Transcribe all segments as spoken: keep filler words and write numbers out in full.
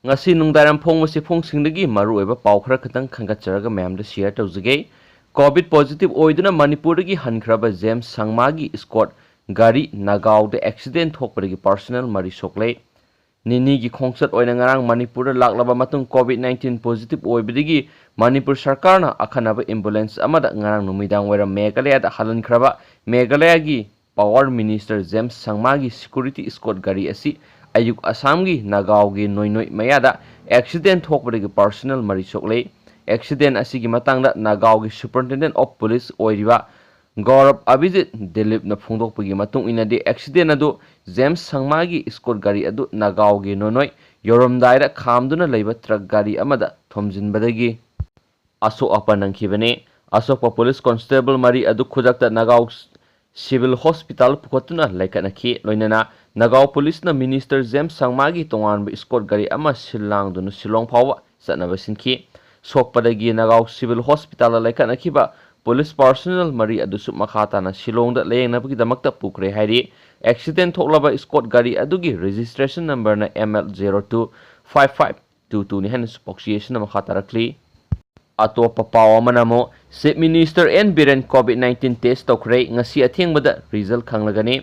ꯉꯁꯤ ꯅꯨꯡꯗꯥꯡꯋꯥꯏꯔꯝ ꯐꯣꯡꯕ ꯆꯦꯐꯣꯡꯁꯤꯡꯗꯒꯤ ꯃꯔꯨꯑꯣꯏꯕ ꯄꯥꯎ ꯈꯔ ꯈꯛꯇꯪ ꯈꯟꯒꯠꯆꯔꯒ ꯃꯌꯥꯝꯗ ꯁꯤꯌꯔ ꯇꯧꯖꯒꯦ꯫ ꯀꯣꯚꯤꯗ ꯄꯣꯖꯤꯇꯤꯚ ꯑꯣꯏꯗꯨꯅ ꯃꯅꯤꯄꯨꯔꯗꯒꯤ ꯍꯟꯈ꯭ꯔꯕ ꯖꯦꯝꯁ ꯁꯪꯃꯥꯒꯤ ꯏꯁꯀꯣꯠ ꯒꯥꯔꯤ ꯅꯥꯒꯥꯎꯗ ꯑꯦꯛꯁꯤꯗꯦꯟ ꯊꯣꯛꯄꯗꯒꯤ ꯄꯥꯔꯁꯣꯅꯦꯜ ꯃꯔꯤ ꯁꯣꯛꯂꯦ꯫ ꯅꯤꯅꯤꯒꯤ ꯈꯣꯡꯆꯠ ꯑꯣꯏꯅ ꯉꯔꯥꯡ ꯃꯅꯤꯄꯨꯔꯗ ꯂꯥꯛꯂꯕ ꯃꯇꯨꯡ ꯀꯣꯚꯤꯗ ꯅꯥꯏꯟꯇꯤꯟ ꯄꯣꯖꯤꯇꯤꯚ ꯑꯣꯏꯕꯗꯒꯤ ꯃꯅꯤꯄꯨꯔ ꯁꯔꯀꯥꯔꯅ ꯑꯈꯟꯅꯕ ꯑꯦꯝꯕꯨꯂꯦꯟꯁ ꯑꯃꯗ ꯉꯔꯥꯡ ꯅꯨꯃꯤꯗꯥꯡ ꯋꯥꯏꯔꯝ ꯃꯦꯘꯥꯂꯌꯥꯗ ꯍꯜꯍꯟꯈ꯭ꯔꯕ ꯃꯦꯘꯥꯂꯌꯥꯒꯤ ꯄꯥꯋꯔ ꯃꯤꯅꯤꯁꯇꯔ ꯖꯦꯝꯁ ꯁꯪꯃꯥꯒꯤ ꯁꯦꯀ꯭ꯌꯨꯔꯤꯇꯤ ꯏꯁꯀꯣꯠ ꯒꯥꯔꯤ ꯑꯁꯤ ꯑꯌꯨꯛ ꯑꯁꯥꯝꯒꯤ ꯅꯥꯒꯥꯎꯒꯤ ꯅꯣꯏꯅꯣꯏ ꯃꯌꯥꯗ ꯑꯦꯛꯁꯤꯗꯦꯟ ꯊꯣꯛꯄꯗꯒꯤ ꯄꯥꯔꯁꯣꯅꯦꯜ ꯃꯔꯤ ꯁꯣꯛꯂꯦ꯫ ꯑꯦꯛꯁꯤꯗꯦꯟ ꯑꯁꯤꯒꯤ ꯃꯇꯥꯡꯗ ꯅꯥꯒꯥꯎꯒꯤ ꯁꯨꯄꯔꯤꯟꯇꯦꯟꯗꯦꯟ ꯑꯣꯐ ꯄꯨꯂꯤꯁ ꯑꯣꯏꯔꯤꯕ ꯒꯧꯔꯕ ꯑꯚꯤꯖꯤꯠ ꯗꯤꯂꯤꯞꯅ ꯐꯣꯡꯗꯣꯛꯄꯒꯤ ꯃꯇꯨꯡ ꯏꯟꯅꯗꯤ, ꯑꯦꯛꯁꯤꯗꯦꯟ ꯑꯗꯨ ꯖꯦꯝꯁ ꯁꯪꯃꯥꯒꯤ ꯏꯁꯀꯣꯠ ꯒꯥꯔꯤ ꯑꯗꯨ ꯅꯥꯒꯥꯎꯒꯤ ꯅꯣꯏꯅꯣꯏ ꯌꯧꯔꯝꯗꯥꯏꯗ ꯈꯥꯝꯗꯨꯅ ꯂꯩꯕ ꯇ꯭ꯔꯛ ꯒꯥꯔꯤ ꯑꯃꯗ ꯊꯣꯝꯖꯤꯟꯕꯗꯒꯤ ꯑꯁꯣꯛ ꯑꯄꯟ ꯅꯪꯈꯤꯕꯅꯤ꯫ ꯑꯁꯣꯛꯄ ꯄꯨꯂꯤꯁ ꯀꯣꯟꯁꯇꯦꯕꯜ ꯃꯔꯤ ꯑꯗꯨ ꯈꯨꯗꯛꯇ ꯅꯥꯒꯥꯎ ꯁꯤꯚꯤꯜ ꯍꯣꯁꯄꯤꯇꯥꯜ ꯄꯨꯈꯠꯇꯨꯅ ꯂꯩꯈꯠꯅꯈꯤ꯫ ꯂꯣꯏꯅꯅ ꯅꯥꯒꯥꯎ ꯄꯨꯂꯤꯁꯅ ꯃꯤꯅꯤꯁꯇꯔ ꯖꯦꯝꯁ ꯁꯪꯃꯥꯒꯤ ꯇꯣꯉꯥꯟꯕ ꯏꯁꯀꯣꯠ ꯒꯥꯔꯤ ꯑꯃ ꯁꯤꯜ ꯂꯥꯡꯗꯨꯅ ꯁꯤꯂꯣꯡ ꯐꯥꯎꯕ ꯆꯠꯅꯕ ꯁꯤꯟꯈꯤ꯫ ꯁꯣꯛꯄꯗꯒꯤ ꯅꯥꯒꯥꯎ ꯁꯤꯚꯤꯜ ꯍꯣꯁꯄꯤꯇꯥꯜꯗ ꯂꯩꯈꯠꯅꯈꯤꯕ ꯄꯨꯂꯤꯁ ꯄꯥꯔꯁꯣꯅꯦꯜ ꯃꯔꯤ ꯑꯗꯨꯁꯨ ꯃꯈꯥ ꯇꯥꯅ ꯁꯤꯂꯣꯡꯗ ꯂꯥꯌꯦꯡꯅꯕꯒꯤꯗꯃꯛꯇ ꯄꯨꯈ꯭ꯔꯦ ꯍꯥꯏꯔꯤ꯫ ꯑꯦꯛꯁꯤꯗꯦꯟ ꯊꯣꯛꯂꯕ ꯏꯁꯀꯣꯠ ꯒꯥꯔꯤ ꯑꯗꯨꯒꯤ ꯔꯦꯖꯤꯁꯇ꯭ꯔꯦꯁꯟ ꯅꯝꯕꯔꯅ M L zero two five five two ꯇꯨꯅꯤ ꯍꯥꯏꯅꯁꯨ ꯄꯥꯎꯆꯦ ꯑꯁꯤꯅ ꯃꯈꯥ ꯇꯥꯔꯛꯂꯤ꯫ ꯑꯇꯣꯞꯄ ꯄꯥꯎ ꯑꯃꯅ ꯑꯃꯨꯛ, chief minister N Biren covid nineteen test ꯇꯧꯈ꯭ꯔꯦ, ꯉꯁꯤ ꯑꯊꯦꯡꯕꯗ ꯔꯤꯖꯜ ꯈꯪꯂꯒꯅꯤ꯫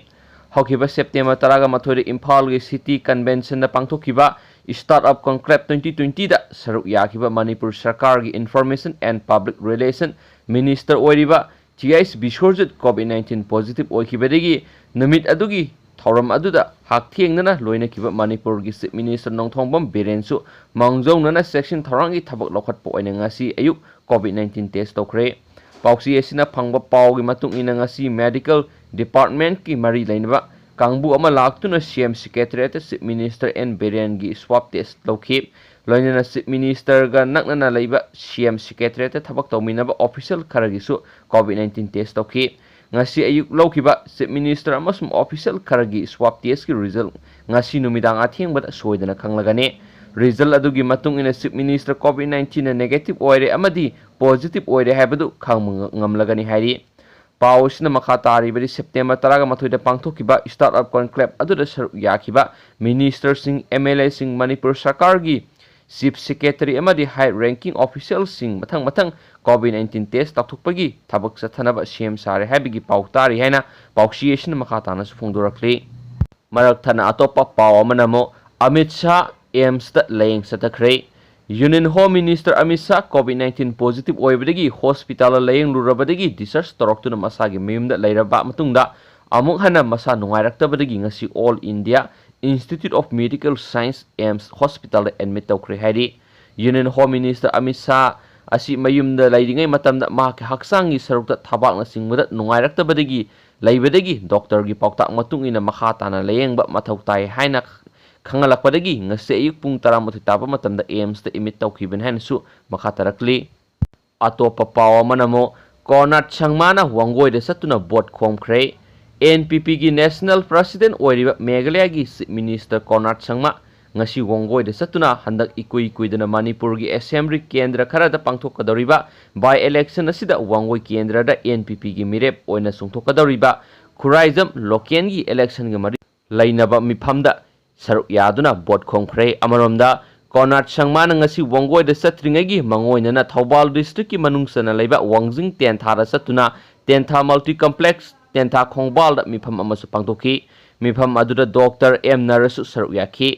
ꯍꯧꯈꯤꯕ ꯁꯦꯞꯇꯦꯝꯕꯔ ꯇꯔꯥꯒ ꯃꯥꯊꯣꯏꯗ ꯏꯝꯐꯥꯜꯒꯤ ꯁꯤꯇꯤ ꯀꯟꯚꯦꯟꯁꯟꯗ ꯄꯥꯡꯊꯣꯛꯈꯤꯕ ꯁ꯭ꯇꯥꯔꯠ ꯑꯞ ꯀꯣꯟꯀ꯭ꯂꯦꯕ ꯇ꯭ꯋꯦꯟꯇꯤ ꯇ꯭ꯋꯦꯟꯇꯤꯗ ꯁꯔꯨꯛ ꯌꯥꯈꯤꯕ ꯃꯅꯤꯄꯨꯔ ꯁꯔꯀꯥꯔꯒꯤ information and public relation minister ꯑꯣꯏꯔꯤꯕ T H Biswajit COVID nineteen positive ꯑꯣꯏꯈꯤꯕꯗꯒꯤ ꯅꯨꯃꯤꯠ ꯑꯗꯨꯒꯤ ꯊꯧꯔꯝ ꯑꯗꯨꯗ ꯍꯛꯊꯦꯡꯅꯅ ꯂꯣꯏꯅꯈꯤꯕ ꯃꯅꯤꯄꯨꯔꯒꯤ ꯆꯤꯐ ꯃꯤꯅꯤꯁꯇꯔ ꯅꯣꯡꯊꯣꯝꯕꯝ ꯕꯤꯔꯦꯟꯁꯨ ꯃꯥꯡꯖꯧꯅꯅ ꯆꯦꯛꯁꯤꯟ ꯊꯧꯔꯥꯡꯒꯤ ꯊꯕꯛ ꯂꯧꯈꯠꯄ ꯑꯣꯏꯅ ꯉꯁꯤ ꯑꯌꯨꯛ ꯀꯣꯚꯤꯗ ꯅꯥꯏꯟꯇꯤꯟ ꯇꯦꯁ ꯇꯧꯈ꯭ꯔꯦ꯫ ꯄꯥꯎꯆꯦ ꯑꯁꯤꯅ ꯐꯪꯕ ꯄꯥꯎꯒꯤ ꯃꯇꯨꯡ ꯏꯟꯅ ꯉꯁꯤ ꯃꯦꯗꯤꯀꯦꯜ ꯗꯤꯄꯥꯔꯠꯃꯦꯟꯠꯀꯤ ꯃꯔꯤ ꯂꯩꯅꯕ ꯀꯥꯡꯕꯨ ꯑꯃ ꯂꯥꯛꯇꯨꯅ ꯁꯤ ꯑꯦꯝ ꯁꯦꯀ꯭ꯔꯦꯇꯔꯤꯌꯦꯠꯇ ꯆꯤꯐ ꯃꯤꯅꯤꯁꯇꯔ ꯑꯦꯟ ꯕꯤꯔꯦꯟꯒꯤ ꯁ꯭ꯋꯥꯕ ꯇꯦꯁ ꯂꯧꯈꯤ꯫ ꯂꯣꯏꯅꯅ ꯆꯤꯐ ꯃꯤꯅꯤꯁꯇꯔꯒ ꯅꯛꯅꯅ ꯂꯩꯕ ꯁꯤ ꯑꯦꯝ ꯁꯦꯀ꯭ꯔꯦꯇꯔꯤꯌꯦꯠꯇ ꯊꯕꯛ ꯇꯧꯃꯤꯟꯅꯕ ꯑꯣꯐꯤꯁꯤꯌꯦꯜ ꯈꯔꯒꯤꯁꯨ ꯀꯣꯚꯤꯗ ꯅꯥꯏꯟꯇꯤꯟ ꯇꯦꯁ ꯇꯧꯈꯤ꯫ ꯉꯁꯤ ꯑꯌꯨꯛ ꯂꯧꯈꯤꯕ ꯆꯤꯐ ꯃꯤꯅꯤꯁꯇꯔ ꯑꯃꯁꯨꯡ ꯑꯣꯐꯤꯁꯤꯌꯦꯜ ꯈꯔꯒꯤ ꯁ꯭ꯋꯥꯕ ꯇꯦꯁꯀꯤ ꯔꯤꯖꯜ ꯉꯁꯤ ꯅꯨꯃꯤꯗꯥꯡ ꯑꯊꯦꯡꯕꯗ ꯁꯣꯏꯗꯅ ꯈꯪꯂꯒꯅꯤ꯫ ꯔꯤꯖꯜ ꯑꯗꯨꯒꯤ ꯃꯇꯨꯡ ꯏꯟꯅ ꯆꯤꯐ ꯃꯤꯅꯤꯁꯇꯔ ꯀꯣꯚꯤꯗ ꯅꯥꯏꯟꯇꯤꯟꯅ ꯅꯦꯒꯦꯇꯤꯚ ꯑꯣꯏꯔꯦ ꯑꯃꯗꯤ ꯄꯣꯖꯤꯇꯤꯚ ꯑꯣꯏꯔꯦ ꯍꯥꯏꯕꯗꯨ ꯈꯪꯕ ꯉ-, ꯉꯝꯂꯒꯅꯤ ꯍꯥꯏꯔꯤ꯫ ꯄꯥꯎ ꯑꯁꯤꯅ ꯃꯈꯥ ꯇꯥꯔꯤꯕꯗꯤ, ꯁꯦꯞꯇꯦꯝꯕꯔ ꯇꯔꯥꯒ ꯃꯥꯊꯣꯏꯗ ꯄꯥꯡꯊꯣꯛꯈꯤꯕ Startup Conclave ꯑꯗꯨꯗ ꯁꯔꯨꯛ ꯌꯥꯈꯤꯕ ꯃꯤꯅꯤꯁꯇꯔꯁꯤꯡ, ꯑꯦꯝ ꯑꯦꯜ ꯑꯦꯁꯤꯡ, ꯃꯅꯤꯄꯨꯔ ꯁꯔꯀꯥꯔꯒꯤ ꯆꯤꯐ ꯁꯦꯀ꯭ꯔꯦꯇꯔꯤ ꯑꯃꯗꯤ ꯍꯥꯏ ꯔꯦꯡꯀꯤꯡ ꯑꯣꯐꯤꯁꯤꯌꯦꯜꯁꯤꯡ ꯃꯊꯪ ꯃꯊꯪ ꯀꯣꯚꯤꯗ ꯅꯥꯏꯟꯇꯤꯟ ꯇꯦꯁ ꯇꯧꯊꯣꯛꯄꯒꯤ ꯊꯕꯛ ꯆꯠꯊꯅꯕ ꯁꯦꯝ ꯁꯥꯔꯦ ꯍꯥꯏꯕꯒꯤ ꯄꯥꯎ ꯇꯥꯔꯤ ꯍꯥꯏꯅ ꯄꯥꯎꯆꯦ ꯑꯁꯤꯅ ꯃꯈꯥ ꯇꯥꯅꯁꯨ ꯐꯣꯡꯗꯣꯔꯛꯂꯤ꯫ ꯃꯔꯛ ꯊꯠꯅ ꯑꯇꯣꯞꯄ ꯄꯥꯎ ꯑꯃꯅ ꯑꯃꯨꯛ ꯑꯃꯤꯠ ꯁꯥꯍ ꯑꯦꯝꯁꯇ ꯂꯥꯌꯦꯡ ꯆꯠꯊꯈ꯭ꯔꯦ꯫ Union home minister Amit Shah COVID nineteen positive ꯑꯣꯏꯕꯗꯒꯤ ꯍꯣꯁꯄꯤꯇꯥꯜꯗ ꯂꯥꯌꯦꯡꯂꯨꯔꯕꯗꯒꯤ ꯗꯤꯁꯆꯥꯔꯖ ꯇꯧꯔꯛꯇꯨꯅ ꯃꯁꯥꯒꯤ ꯃꯌꯨꯝꯗ ꯂꯩꯔꯕ ꯃꯇꯨꯡꯗ ꯑꯃꯨꯛ ꯍꯟꯅ ꯃꯁꯥ ꯅꯨꯡꯉꯥꯏꯔꯛꯇꯕꯗꯒꯤ ꯉꯁꯤ all India institute of medical science AIIMS ꯍꯣꯁꯄꯤꯇꯥꯜꯗ ꯑꯦꯗꯃꯤꯠ ꯇꯧꯈ꯭ꯔꯦ ꯍꯥꯏꯔꯤ꯫ Union home minister Amit Shah ꯑꯁꯤ ꯃꯌꯨꯝꯗ ꯂꯩꯔꯤꯉꯩ ꯃꯇꯝꯗ ꯃꯍꯥꯛꯀꯤ ꯍꯛꯆꯥꯡꯒꯤ ꯁꯔꯨꯛꯇ ꯊꯕꯥꯛꯅꯆꯤꯡꯕꯗ ꯅꯨꯡꯉꯥꯏꯔꯛꯇꯕꯗꯒꯤ ꯂꯩꯕꯗꯒꯤ ꯗꯣꯛꯇꯔꯒꯤ ꯄꯥꯎꯇꯥꯛ ꯃꯇꯨꯡ ꯏꯟꯅ ꯃꯈꯥ ꯇꯥꯅ ꯂꯥꯌꯦꯡꯕ ꯃꯊꯧ ꯇꯥꯏ ꯍꯥꯏꯅ ꯈꯪꯍꯜꯂꯛꯄꯗꯒꯤ ꯉꯁꯤ ꯑꯌꯨꯛ ꯄꯨꯡ ꯇꯔꯥꯃꯥꯊꯣꯏ ꯇꯥꯕ ꯃꯇꯝꯗ ꯑꯦꯝꯁꯇ ꯑꯦꯗꯃꯤꯠ ꯇꯧꯈꯤꯕꯅꯤ ꯍꯥꯏꯅꯁꯨ ꯃꯈꯥ ꯇꯥꯔꯛꯂꯤ꯫ ꯑꯇꯣꯞꯄ ꯄꯥꯎ ꯑꯃꯅ ꯑꯃꯨꯛ ꯀꯣꯔꯅꯥꯠ ꯁꯪꯃꯥꯅ ꯋꯥꯡꯒꯣꯏꯗ ꯆꯠꯇꯨꯅ ꯚꯣꯠ ꯈꯣꯝꯈ꯭ꯔꯦ꯫ ꯑꯦꯟ ꯄꯤ ꯄꯤꯒꯤ ꯅꯦꯁꯅꯦꯜ ꯄ꯭ꯔꯁꯤꯗꯦꯟ ꯑꯣꯏꯔꯤꯕ ꯃꯦꯘꯥꯂꯌꯥꯒꯤ ꯆꯤꯐ ꯃꯤꯅꯤꯁꯇꯔ ꯀꯣꯔꯅꯥꯠ ꯁꯪꯃꯥ ꯉꯁꯤ ꯋꯥꯡꯒꯣꯏꯗ ꯆꯠꯇꯨꯅ ꯍꯟꯗꯛ ꯏꯀꯨꯏ ꯀꯨꯏꯗꯅ ꯃꯅꯤꯄꯨꯔꯒꯤ ꯑꯦꯁꯦꯝꯕ꯭ꯂꯤ ꯀꯦꯟꯗ꯭ꯔ ꯈꯔꯗ ꯄꯥꯡꯊꯣꯛꯀꯗꯧꯔꯤꯕ ꯕꯥꯏ ꯏꯂꯦꯛꯁꯟ ꯑꯁꯤꯗ ꯋꯥꯡꯒꯣꯏ ꯀꯦꯟꯗ꯭ꯔꯗ ꯑꯦꯟ ꯄꯤ ꯄꯤꯒꯤ ꯃꯤꯔꯦꯞ ꯑꯣꯏꯅ ꯆꯣꯡꯊꯣꯛꯀꯗꯧꯔꯤꯕ ꯈꯨꯔꯥꯏꯖꯝ ꯂꯣꯀꯦꯜꯒꯤ ꯏꯂꯦꯛꯁꯟꯒ ꯃꯔꯤ ꯂꯩꯅꯕ ꯃꯤꯐꯝꯗ ꯁꯔꯨꯛ ꯌꯥꯗꯨꯅ ꯚꯣꯠ ꯈꯣꯝꯈ꯭ꯔꯦ꯫ ꯑꯃꯔꯣꯝꯗ, ꯀꯣꯔꯅꯥꯠ ꯁꯪꯃꯥꯅ ꯉꯁꯤ ꯋꯥꯡꯒꯣꯏꯗ ꯆꯠꯇ꯭ꯔꯤꯉꯩꯒꯤ ꯃꯥꯡꯑꯣꯏꯅꯅ ꯊꯧꯕꯥꯜ ꯗꯤꯁꯇ꯭ꯔꯤꯛꯀꯤ ꯃꯅꯨꯡ ꯆꯟꯅ ꯂꯩꯕ ꯋꯥꯡꯖꯤꯡ ꯇꯦꯟꯊꯥꯗ ꯆꯠꯇꯨꯅ ꯇꯦꯟꯊꯥ ꯃꯜꯇꯤ ꯀꯝꯄ꯭ꯂꯦꯛꯁ ꯇꯦꯟꯊꯥ ꯈꯣꯡꯕꯥꯜꯗ ꯃꯤꯐꯝ ꯑꯃꯁꯨ ꯄꯥꯡꯊꯣꯛꯈꯤ꯫ ꯃꯤꯐꯝ ꯑꯗꯨꯗ ꯗꯣꯛꯇꯔ ꯑꯦꯝ ꯅꯔꯁꯁꯨ ꯁꯔꯨꯛ ꯌꯥꯈꯤ꯫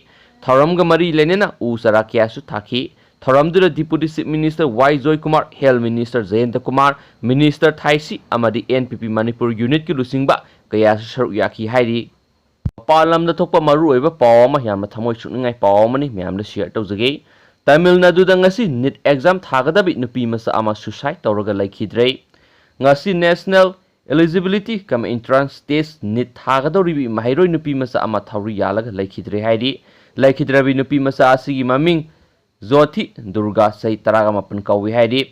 ꯊꯧꯔꯝꯒ ꯃꯔꯤ ꯂꯩꯅꯅ ꯎ ꯆꯥꯔꯥ ꯀꯌꯥꯁꯨ ꯊꯥꯈꯤ꯫ ꯊꯧꯔꯝꯗꯨꯗ ꯗꯤꯄꯨꯇꯤ ꯆꯤꯐ ꯃꯤꯅꯤꯁꯇꯔ ꯋꯥꯏ Joykumar, health minister ꯖꯌꯦꯟꯇ Kumar, minister ꯊꯥꯏꯁꯤ ꯑꯃꯗꯤ ꯑꯦꯟ ꯄꯤ ꯄꯤ ꯃꯅꯤꯄꯨꯔ ꯌꯨꯅꯤꯠꯀꯤ ꯂꯨꯆꯤꯡꯕ ꯀꯌꯥꯁꯨ ꯁꯔꯨꯛ ꯌꯥꯈꯤ ꯍꯥꯏꯔꯤ꯫ ꯃꯄꯥꯟ ꯂꯝꯗ ꯊꯣꯛꯄ ꯃꯔꯨꯑꯣꯏꯕ ꯄꯥꯎ ꯑꯃ, ꯌꯥꯝꯅ ꯊꯃꯣꯏ ꯁꯣꯛꯅꯤꯡꯉꯥꯏ ꯄꯥꯎ ꯑꯃꯅꯤ, ꯃꯌꯥꯝꯗ ꯁꯤꯌꯔ ꯇꯧꯖꯒꯦ꯫ ꯇꯥꯃꯤꯜ ꯅꯥꯗꯨꯗ ꯉꯁꯤ ꯅꯤꯠ ꯑꯦꯛꯖꯥꯝ ꯊꯥꯒꯗꯕꯤ ꯅꯨꯄꯤ ꯃꯆꯥ ꯑꯃ ꯁꯨꯁꯥꯏꯗ ꯇꯧꯔꯒ ꯂꯩꯈꯤꯗ꯭ꯔꯦ꯫ ꯉꯁꯤ ꯅꯦꯁꯅꯦꯜ ꯑꯦꯂꯤꯖꯤꯕꯤꯂꯤꯇꯤ ꯀꯝ ꯑꯦꯟꯇ꯭ꯔꯥꯟꯁ ꯇꯦꯁ ꯅꯤꯠ ꯊꯥꯒꯗꯧꯔꯤꯕꯤ ꯃꯍꯩꯔꯣꯏ ꯅꯨꯄꯤ ꯃꯆꯥ ꯑꯃ ꯊꯧꯔꯤ ꯌꯥꯜꯂꯒ ꯂꯩꯈꯤꯗ꯭ꯔꯦ ꯍꯥꯏꯔꯤ꯫ ꯂꯩꯈꯤꯗ꯭ꯔꯕꯤ ꯅꯨꯄꯤ ꯃꯆꯥ ꯑꯁꯤꯒꯤ ꯃꯃꯤꯡ ꯖꯣꯊꯤ ꯗꯨꯔꯒꯥ, ꯆꯍꯤ ꯇꯔꯥꯒ ꯃꯥꯄꯟ ꯀꯧꯏ ꯍꯥꯏꯔꯤ꯫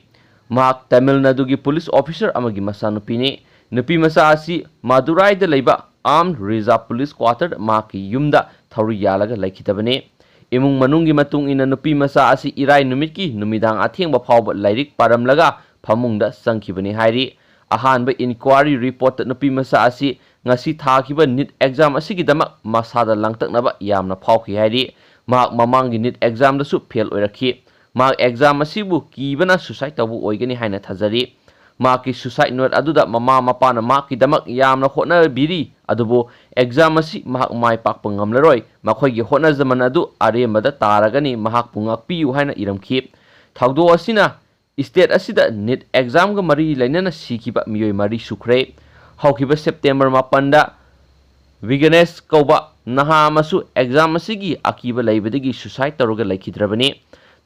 ꯃꯍꯥꯛ ꯇꯥꯃꯤꯜ ꯅꯥꯗꯨꯒꯤ ꯄꯨꯂꯤꯁ ꯑꯣꯐꯤꯁꯔ ꯑꯃꯒꯤ ꯃꯆꯥꯅꯨꯄꯤꯅꯤ꯫ ꯅꯨꯄꯤ ꯃꯆꯥ ꯑꯁꯤ ꯃꯗꯨꯔꯥꯏꯗ ꯂꯩꯕ ꯑꯥꯔꯝ ꯔꯤꯖꯥꯔꯚ ꯄꯨꯂꯤꯁ ꯀ꯭ꯋꯥꯇꯔꯗ ꯃꯍꯥꯛꯀꯤ ꯌꯨꯝꯗ ꯊꯧꯔꯤ ꯌꯥꯜꯂꯒ ꯂꯩꯈꯤꯗꯕꯅꯤ꯫ ꯏꯃꯨꯡ ꯃꯅꯨꯡꯒꯤ ꯃꯇꯨꯡ ꯏꯟꯅ ꯅꯨꯄꯤ ꯃꯆꯥ ꯑꯁꯤ ꯏꯔꯥꯏ ꯅꯨꯃꯤꯠꯀꯤ ꯅꯨꯃꯤꯗꯥꯡ ꯑꯊꯦꯡꯕ ꯐꯥꯎꯕ ꯂꯥꯏꯔꯤꯛ ꯄꯥꯔꯝꯂꯒ ꯐꯃꯨꯡꯗ ꯆꯪꯈꯤꯕꯅꯤ ꯍꯥꯏꯔꯤ꯫ ꯑꯍꯥꯟꯕ inquiry reportꯇ ꯅꯨꯄꯤ ꯃꯆꯥ ꯑꯁꯤ ꯉꯁꯤ ꯊꯥꯈꯤꯕ NEET exam ꯑꯁꯤꯒꯤꯗꯃꯛ ꯃꯁꯥꯗ ꯂꯥꯡꯇꯛꯅꯕ ꯌꯥꯝꯅ ꯐꯥꯎꯈꯤ ꯍꯥꯏꯔꯤ꯫ ꯃꯍꯥꯛ ꯃꯃꯥꯡꯒꯤ NEET examꯗꯁꯨ fail ꯑꯣꯏꯔꯛꯈꯤ꯫ ꯃꯍꯥꯛ exam ꯑꯁꯤꯕꯨ ꯀꯤꯕꯅ suicide ꯇꯧꯕ ꯑꯣꯏꯒꯅꯤ ꯍꯥꯏꯅ ꯊꯥꯖꯔꯤ꯫ ꯃꯍꯥꯛꯀꯤ suicide note ꯑꯗꯨꯗ ꯃꯃꯥ ꯃꯄꯥꯅ ꯃꯍꯥꯛꯀꯤꯗꯃꯛ ꯌꯥꯝꯅ ꯍꯣꯠꯅꯕꯤꯔꯤ, ꯑꯗꯨꯕꯨ exam ꯑꯁꯤ ꯃꯍꯥꯛ ꯃꯥꯏ ꯄꯥꯛꯄ ꯉꯝꯂꯔꯣꯏ, ꯃꯈꯣꯏꯒꯤ ꯍꯣꯠꯅꯖꯃꯟ ꯑꯗꯨ ꯑꯔꯦꯝꯕꯗ ꯇꯥꯔꯒꯅꯤ, ꯃꯍꯥꯛꯄꯨ ꯉꯥꯛꯄꯤꯌꯨ ꯍꯥꯏꯅ ꯏꯔꯝꯈꯤ꯫ ꯊꯧꯗꯣꯛ ꯑꯁꯤꯅ state ꯑꯁꯤꯗ NEET examꯒ ꯃꯔꯤ ꯂꯩꯅꯅ ꯁꯤꯈꯤꯕ ꯃꯤꯑꯣꯏ ꯃꯔꯤ ꯁꯨꯈ꯭ꯔꯦ꯫ ꯍꯧꯈꯤꯕ September ꯃꯥꯄꯟꯗ ꯕꯤꯒꯅꯦꯁ ꯀꯧꯕ ꯅꯍꯥ ꯑꯃꯁꯨ exam ꯑꯁꯤꯒꯤ ꯑꯀꯤꯕ ꯂꯩꯕꯗꯒꯤ suicide ꯇꯧꯔꯒ ꯂꯩꯈꯤꯗ꯭ꯔꯕꯅꯤ꯫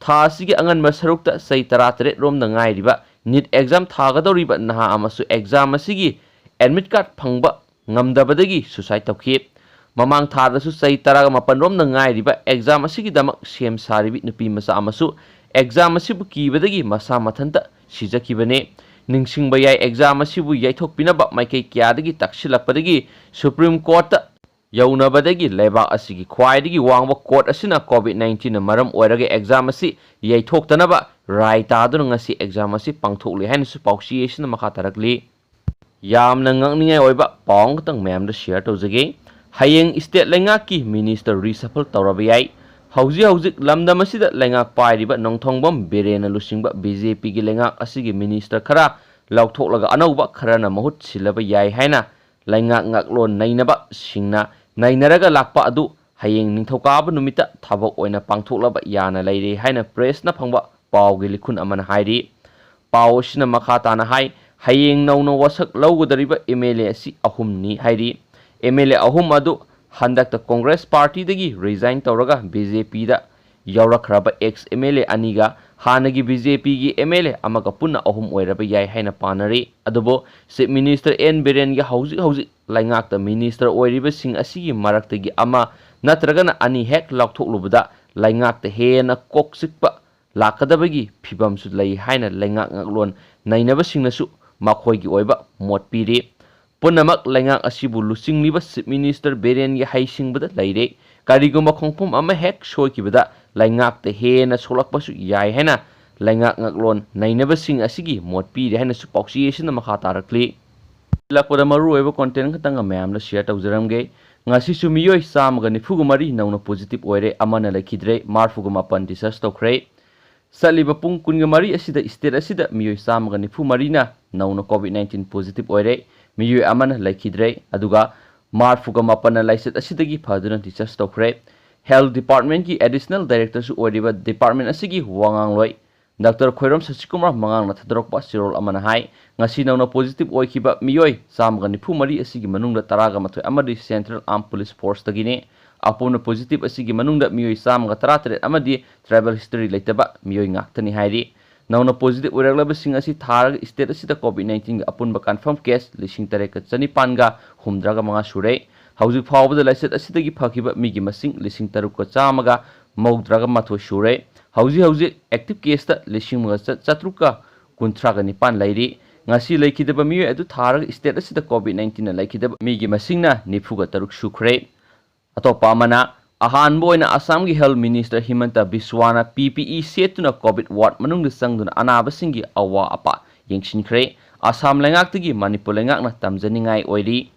ꯊꯥ ꯑꯁꯤꯒꯤ ꯑꯉꯟꯕ ꯁꯔꯨꯛꯇ ꯆꯍꯤ ꯇꯔꯥꯇꯔꯦꯠ ꯔꯣꯝꯗ ꯉꯥꯏꯔꯤꯕ NEET exam ꯊꯥꯒꯗꯧꯔꯤꯕ ꯅꯍꯥ ꯑꯃꯁꯨ exam ꯑꯁꯤꯒꯤ admit card ꯐꯪꯕ ꯉꯝꯗꯕꯗꯒꯤ suicide ꯇꯧꯈꯤ꯫ ꯃꯃꯥꯡ ꯊꯥꯗꯁꯨ ꯆꯍꯤ ꯇꯔꯥꯃꯥꯄꯟ ꯔꯣꯝꯗ ꯉꯥꯏꯔꯤꯕ exam ꯑꯁꯤꯒꯤꯗꯃꯛ ꯁꯦꯝ ꯁꯥꯔꯤꯕꯤ ꯅꯨꯄꯤ ꯃꯆꯥ ꯑꯃꯁꯨ exam ꯑꯁꯤꯕꯨ ꯀꯤꯕꯗꯒꯤ ꯃꯁꯥ ꯃꯊꯟꯇ ꯁꯤꯖꯈꯤꯕꯅꯤ꯫ ꯅꯤꯡꯁꯤꯡꯕ ꯌꯥꯏ, exam ꯑꯁꯤꯕꯨ ꯌꯩꯊꯣꯛꯄꯤꯅꯕ ꯃꯥꯏꯀꯩ ꯀꯌꯥꯗꯒꯤ ꯇꯛꯁꯤꯜꯂꯛꯄꯗꯒꯤ Supreme Courtꯇ ꯌꯧꯅꯕꯗꯒꯤ ꯂꯩꯕꯥꯛ ꯑꯁꯤꯒꯤ ꯈ꯭ꯋꯥꯏꯗꯒꯤ ꯋꯥꯡꯕ court ꯑꯁꯤꯅ COVID nineteenꯅ ꯃꯔꯝ ꯑꯣꯏꯔꯒ exam ꯑꯁꯤ ꯌꯩꯊꯣꯛꯇꯅꯕ ꯔꯥꯏ ꯇꯥꯗꯨꯅ ꯉꯁꯤ exam ꯑꯁꯤ ꯄꯥꯡꯊꯣꯛꯂꯤ ꯍꯥꯏꯅꯁꯨ ꯄꯥꯎꯆꯦ ꯑꯁꯤꯅ ꯃꯈꯥ ꯇꯥꯔꯛꯂꯤ꯫ ꯌꯥꯝꯅ ꯉꯛꯅꯤꯡꯉꯥꯏ ꯑꯣꯏꯕ ꯄꯥꯎ ꯑꯃꯈꯛꯇꯪ ꯃꯌꯥꯝꯗ share ꯇꯧꯖꯒꯦ꯫ ꯍꯌꯦꯡ state ꯂꯩꯉꯥꯛꯀꯤ minister reshuffle ꯇꯧꯔꯕ ꯌꯥꯏ꯫ ꯍꯧꯖꯤꯛ ꯍꯧꯖꯤꯛ ꯂꯝꯗꯝ ꯑꯁꯤꯗ ꯂꯩꯉꯥꯛ ꯄꯥꯏꯔꯤꯕ ꯅꯣꯡꯊꯣꯡꯕꯝ ꯕꯤꯔꯦꯟꯅ ꯂꯨꯆꯤꯡꯕ BJPꯒꯤ ꯂꯩꯉꯥꯛ ꯑꯁꯤꯒꯤ minister ꯈꯔ ꯂꯧꯊꯣꯛꯂꯒ ꯑꯅꯧꯕ ꯈꯔꯅ ꯃꯍꯨꯠ ꯁꯤꯜꯂꯕ ꯌꯥꯏ ꯍꯥꯏꯅ ꯂꯩꯉꯥꯛ ꯉꯥꯛꯂꯣꯟ ꯅꯩꯅꯕꯁꯤꯡꯅ ꯅꯩꯅꯔꯒ ꯂꯥꯛꯄ ꯑꯗꯨ ꯍꯌꯦꯡ ꯅꯤꯡꯊꯧꯀꯥꯕ ꯅꯨꯃꯤꯠꯇ ꯊꯕꯛ ꯑꯣꯏꯅ ꯄꯥꯡꯊꯣꯛꯂꯕ ꯌꯥꯅ ꯂꯩꯔꯦ ꯍꯥꯏꯅ pressꯅ ꯐꯪꯕ ꯄꯥꯎꯒꯤ ꯂꯤꯈꯨꯟ ꯑꯃꯅ ꯍꯥꯏꯔꯤ꯫ ꯄꯥꯎ ꯑꯁꯤꯅ ꯃꯈꯥ ꯇꯥꯅ ꯍꯥꯏ, ꯍꯌꯦꯡ ꯅꯧꯅ ꯋꯥꯁꯛ ꯂꯧꯒꯗꯧꯔꯤꯕ MLA ꯑꯁꯤ ꯑꯍꯨꯝꯅꯤ ꯍꯥꯏꯔꯤ꯫ MLA ꯑꯍꯨꯝ ꯑꯗꯨ ꯍꯟꯗꯛꯇ Congress partyꯗꯒꯤ resign ꯇꯧꯔꯒ BJPꯗ ꯌꯥꯎꯔꯛꯈ꯭ꯔꯕ ex MLA ꯑꯅꯤꯒ ꯍꯥꯟꯅꯒꯤ BJPꯒꯤ MLA ꯑꯃꯒ ꯄꯨꯟꯅ ꯑꯍꯨꯝ ꯑꯣꯏꯔꯕ ꯌꯥꯏ ꯍꯥꯏꯅ ꯄꯥꯅꯔꯤ꯫ ꯑꯗꯨꯕꯨ Chief Minister N ꯕꯤꯔꯦꯟꯒꯤ ꯍꯧꯖꯤꯛ ꯍꯧꯖꯤꯛ ꯂꯩꯉꯥꯛꯇ minister ꯑꯣꯏꯔꯤꯕꯁꯤꯡ ꯑꯁꯤꯒꯤ ꯃꯔꯛꯇꯒꯤ ꯑꯃ ꯅꯠꯇ꯭ꯔꯒꯅ ꯑꯅꯤ ꯍꯦꯛ ꯂꯥꯎꯊꯣꯛꯂꯨꯕꯗ ꯂꯩꯉꯥꯛꯇ ꯍꯦꯟꯅ ꯀꯣꯛ ꯆꯤꯛꯄ ꯂꯥꯛꯀꯗꯕꯒꯤ ꯐꯤꯕꯝꯁꯨ ꯂꯩ ꯍꯥꯏꯅ ꯂꯩꯉꯥꯛ ꯉꯥꯛꯂꯣꯟ ꯅꯩꯅꯕꯁꯤꯡꯅꯁꯨ ꯃꯈꯣꯏꯒꯤ ꯑꯣꯏꯕ ꯃꯣꯠ ꯄꯤꯔꯤ꯫ ꯄꯨꯝꯅꯃꯛ ꯂꯩꯉꯥꯛ ꯑꯁꯤꯕꯨ ꯂꯨꯆꯤꯡꯂꯤꯕ Chief Minister ꯕꯤꯔꯦꯟꯒꯤ ꯍꯩꯁꯤꯡꯕꯗ ꯂꯩꯔꯦ꯫ ꯀꯔꯤꯒꯨꯝꯕ ꯈꯣꯡꯐꯝ ꯑꯃ ꯍꯦꯛ ꯁꯣꯏꯈꯤꯕꯗ ꯂꯩꯉꯥꯛꯇ ꯍꯦꯟꯅ ꯁꯣꯛꯂꯛꯄꯁꯨ ꯌꯥꯏ ꯍꯥꯏꯅ ꯂꯩꯉꯥꯛ ꯉꯥꯛꯂꯣꯟ ꯅꯩꯅꯕꯁꯤꯡ ꯑꯁꯤꯒꯤ ꯃꯣꯠ ꯄꯤꯔꯤ ꯍꯥꯏꯅꯁꯨ ꯄꯥꯎꯆꯦ ꯑꯁꯤꯅ ꯃꯈꯥ ꯇꯥꯔꯛꯂꯤ꯫ ꯂꯥꯛꯄꯗ ꯃꯔꯨꯑꯣꯏꯕ content ꯈꯛꯇꯪꯒ ꯃꯌꯥꯝꯗ share ꯇꯧꯖꯔꯝꯒꯦ꯫ ꯉꯁꯤꯁꯨ ꯃꯤꯑꯣꯏ ꯆꯥꯝꯃꯒ ꯅꯤꯐꯨꯒ ꯃꯔꯤ ꯅꯧꯅ positive ꯑꯣꯏꯔꯦ, ꯑꯃꯅ ꯂꯩꯈꯤꯗ꯭ꯔꯦ, ꯃꯔꯤꯐꯨꯒ ꯃꯥꯄꯟ discharge ꯇꯧꯈ꯭ꯔꯦ꯫ ꯆꯠꯂꯤꯕ ꯄꯨꯡ ꯀꯨꯟꯒ ꯃꯔꯤ ꯑꯁꯤꯗ state ꯑꯁꯤꯗ ꯃꯤꯑꯣꯏ ꯆꯥꯝꯃꯒ ꯅꯤꯐꯨ ꯃꯔꯤꯅ ꯅꯧꯅ COVID nineteen positive ꯑꯣꯏꯔꯦ, ꯃꯤꯑꯣꯏ ꯑꯃꯅ ꯂꯩꯈꯤꯗ꯭ꯔꯦ, ꯑꯗꯨꯒ ꯃꯔꯤꯐꯨꯒ ꯃꯥꯄꯟꯅ ꯂꯥꯏꯆꯠ ꯑꯁꯤꯗꯒꯤ ꯐꯗꯨꯅ discharge ꯇꯧꯈ꯭ꯔꯦ꯫ Health Departmentꯀꯤ Additional Directorꯁꯨ ꯑꯣꯏꯔꯤꯕ department ꯑꯁꯤꯒꯤ ꯋꯥꯉꯥꯡꯂꯣꯏ Doctor ꯈꯣꯏꯔꯣꯝ ꯁꯁꯤꯀꯨꯃꯥꯔ ꯃꯉꯥꯡꯅ ꯊꯥꯗꯣꯔꯛꯄ ꯆꯦꯔꯣꯜ ꯑꯃꯅ ꯍꯥꯏ, ꯉꯁꯤ ꯅꯧꯅ positive ꯑꯣꯏꯈꯤꯕ ꯃꯤꯑꯣꯏ ꯆꯥꯝꯃꯒ ꯅꯤꯐꯨ ꯃꯔꯤ ꯑꯁꯤꯒꯤ ꯃꯅꯨꯡꯗ ꯇꯔꯥꯒ ꯃꯥꯊꯣꯏ ꯑꯃꯗꯤ Central Armed Police Forceꯇꯒꯤꯅꯤ꯫ ꯑꯄꯨꯟꯕ positive ꯑꯁꯤꯒꯤ ꯃꯅꯨꯡꯗ ꯃꯤꯑꯣꯏ ꯆꯥꯝꯃꯒ ꯇꯔꯥꯇꯔꯦꯠ ꯑꯃꯗꯤ travel history ꯂꯩꯇꯕ ꯃꯤꯑꯣꯏ ꯉꯥꯛꯇꯅꯤ ꯍꯥꯏꯔꯤ꯫ ꯅꯧꯅ positive ꯑꯣꯏꯔꯛꯂꯕꯁꯤꯡ ꯑꯁꯤ ꯊꯥꯔꯒ state ꯑꯁꯤꯗ COVID nineteenꯒꯤ ꯑꯄꯨꯟꯕ confirm case ꯂꯤꯁꯤꯡ ꯇꯔꯦꯠꯀ ꯆꯅꯤꯄꯥꯟꯒ ꯍꯨꯝꯗ꯭ꯔꯥꯒ ꯃꯉꯥ ꯁꯨꯔꯦ꯫ ꯍꯧꯖꯤꯛ ꯐꯥꯎꯕꯗ ꯂꯥꯏꯆꯠ ꯑꯁꯤꯗꯒꯤ ꯐꯈꯤꯕ ꯃꯤꯒꯤ ꯃꯁꯤꯡ ꯂꯤꯁꯤꯡ ꯇꯔꯨꯛꯀ ꯆꯥꯝꯃꯒ ꯃꯧꯗ꯭ꯔꯥꯒ ꯃꯥꯊꯣꯏ ꯁꯨꯔꯦ꯫ ꯍꯧꯖꯤꯛ ꯍꯧꯖꯤꯛ active caseꯇ ꯂꯤꯁꯤꯡ ꯑꯃꯒ ꯆꯥꯇ꯭ꯔꯨꯛꯀ ꯀꯨꯟꯊ꯭ꯔꯥꯒ ꯅꯤꯄꯥꯟ ꯂꯩꯔꯤ꯫ ꯉꯁꯤ ꯂꯩꯈꯤꯗꯕ ꯃꯤꯑꯣꯏ ꯑꯗꯨ ꯊꯥꯔꯒ state ꯑꯁꯤꯗ COVID nineteenꯅ ꯂꯩꯈꯤꯗꯕ ꯃꯤꯒꯤ ꯃꯁꯤꯡꯅ ꯅꯤꯐꯨꯒ ꯇꯔꯨꯛ ꯁꯨꯈ꯭ꯔꯦ꯫ ꯑꯇꯣꯞꯄ ꯑꯃꯅ, ꯑꯍꯥꯟꯕ ꯑꯣꯏꯅ ꯑꯁꯥꯝꯒꯤ Health Minister ꯍꯤꯃꯟꯇ ꯕꯤꯁ꯭ꯋꯥꯅ PPE ꯁꯦꯠꯇꯨꯅ COVID ward ꯃꯅꯨꯡꯗ ꯆꯪꯗꯨꯅ ꯑꯅꯥꯕꯁꯤꯡꯒꯤ ꯑꯋꯥ ꯑꯄꯥ ꯌꯦꯡꯁꯤꯟꯈ꯭ꯔꯦ꯫ ꯑꯁꯥꯝ ꯂꯩꯉꯥꯛꯇꯒꯤ ꯃꯅꯤꯄꯨꯔ ꯂꯩꯉꯥꯛꯅ ꯇꯝꯖꯅꯤꯡꯉꯥꯏ ꯑꯣꯏꯔꯤ꯫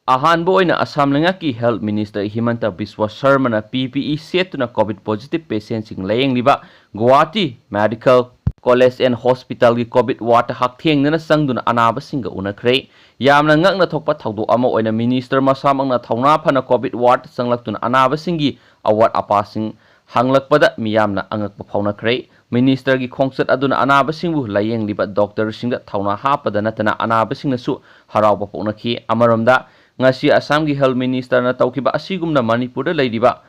ꯑꯍꯥꯟꯕ ꯑꯣꯏꯅ ꯑꯁꯥꯝ ꯂꯩꯉꯥꯛꯀꯤ Health Minister ꯍꯤꯃꯟꯇ ꯕꯤꯁ꯭ꯋ ꯁꯔꯃꯅ PPE ꯁꯦꯠꯇꯨꯅ COVID positive patientꯁꯤꯡ ꯂꯥꯌꯦꯡꯂꯤꯕ Guwahati Medical College and Hospitalꯒꯤ COVID ward ꯍꯛꯊꯦꯡꯅꯅ ꯆꯪꯗꯨꯅ ꯑꯅꯥꯕꯁꯤꯡꯒ ꯎꯅꯈ꯭ꯔꯦ꯫ ꯌꯥꯝꯅ ꯉꯛꯅ ꯊꯣꯛꯄ ꯊꯧꯗꯣꯛ ꯑꯃ ꯑꯣꯏꯅ minister ꯃꯁꯥꯃꯛꯅ ꯊꯧꯅꯥ ꯐꯅ COVID ward ꯆꯪꯂꯛꯇꯨꯅ ꯑꯅꯥꯕꯁꯤꯡꯒꯤ ꯑꯋꯥꯠ ꯑꯄꯥꯁꯤꯡ ꯍꯪꯂꯛꯄꯗ ꯃꯤꯌꯥꯝꯅ ꯑꯉꯛꯄ ꯐꯥꯎꯅꯈ꯭ꯔꯦ꯫ Ministerꯒꯤ ꯈꯣꯡꯆꯠ ꯑꯗꯨꯅ ꯑꯅꯥꯕꯁꯤꯡꯕꯨ ꯂꯥꯌꯦꯡꯂꯤꯕ doctorꯁꯤꯡꯗ ꯊꯧꯅꯥ ꯍꯥꯞꯄꯗ ꯅꯠꯇꯅ ꯑꯅꯥꯕꯁꯤꯡꯅꯁꯨ ꯍꯔꯥꯎꯕ ꯄꯣꯛꯅꯈꯤ꯫ ꯑꯃꯔꯣꯝꯗ, ꯉꯁꯤ ꯑꯁꯥꯝꯒꯤ Health Ministerꯅ ꯇꯧꯈꯤꯕ ꯑꯁꯤꯒꯨꯝꯅ ꯃꯅꯤꯄꯨꯔꯗ ꯂꯩꯔꯤꯕ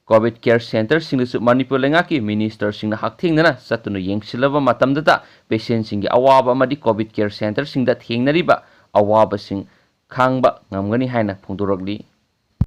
COVID care centreꯁꯤꯡꯗꯁꯨ ꯃꯅꯤꯄꯨꯔ ꯂꯩꯉꯥꯛꯀꯤ ministerꯁꯤꯡꯅ ꯍꯛꯊꯦꯡꯅꯅ ꯆꯠꯇꯨꯅ ꯌꯦꯡꯁꯤꯜꯂꯕ ꯃꯇꯝꯗꯇ patientꯁꯤꯡꯒꯤ ꯑꯋꯥꯕ ꯑꯃꯗꯤ COVID care centreꯁꯤꯡꯗ ꯊꯦꯡꯅꯔꯤꯕ ꯑꯋꯥꯕꯁꯤꯡ ꯈꯥꯡꯕ ꯉꯝꯒꯅꯤ ꯍꯥꯏꯅ ꯐꯣꯡꯗꯣꯔꯛꯂꯤ꯫